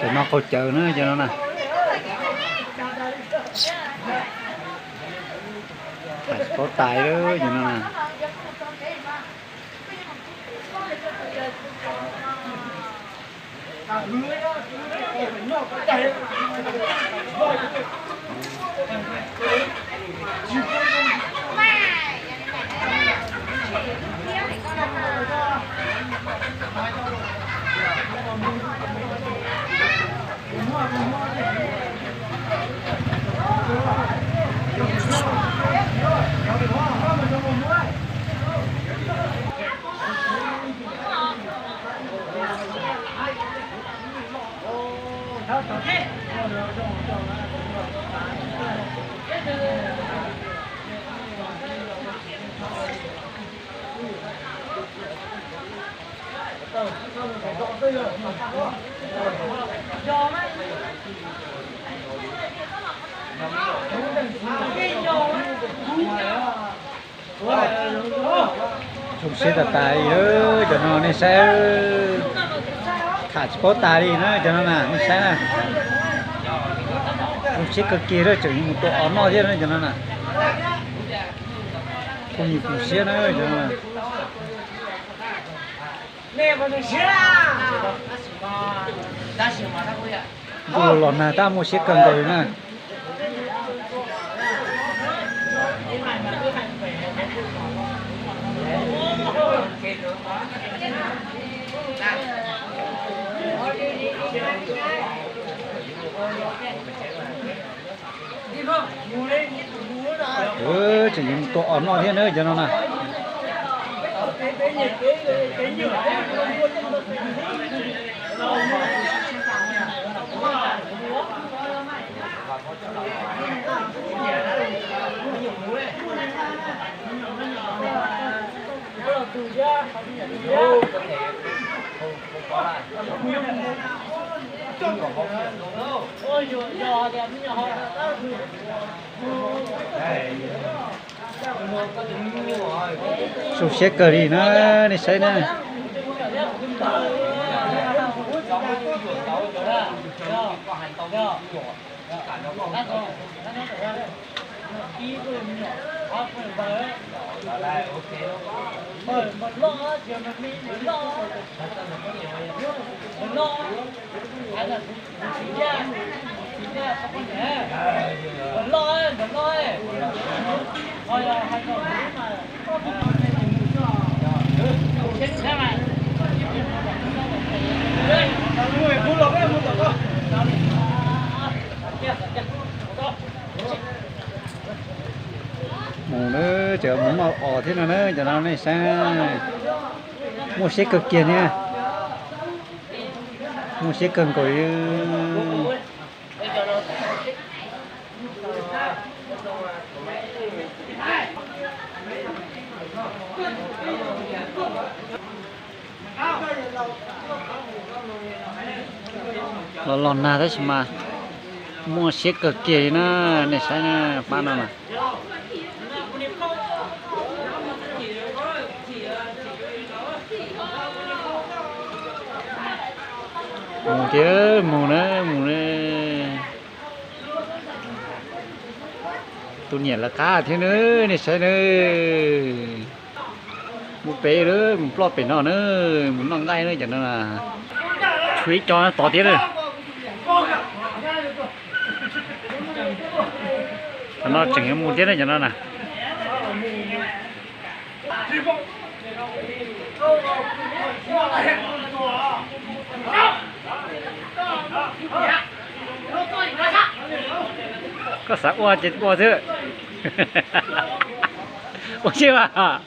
Cov no qaug cawv na, cov no na. Tham tsis paub tais lawm cov no na. Zoo siab tas tas li, cov no nej saib, tham tsis paub tas li na, cov no na nej saib na. Zoo siab kawg kiag, tseem mus tua os noj thiab na cov no na. Phooj ywg zoo siab na cov no. Ntuj los nag tab muaj siab kawg nkaus li na. Tseem yuav mus tua os noj thiab na cov no na. Zoo siab kawg li na, nej saib na. Mus na, cov mus noj os thiab no na, cov no nej saib, muaj siab kawg kiag thiab, muaj siab kawg nkaus li. Los los nag tab sis mas muaj siab kawg kiag li na, nej saib na, pab no na. Mus thiab, mus na, mus na. Tus niam lawv qab thiab na, nej saib na. Mus pem lawm, mus ploj pem no na, mus noj nqaij na cov no na. Tshuav ib co tod thiab na. Cov no tseem yuav mus thiab na cov no na. Koj xav ua ces ua xwb. Ua tsis vas.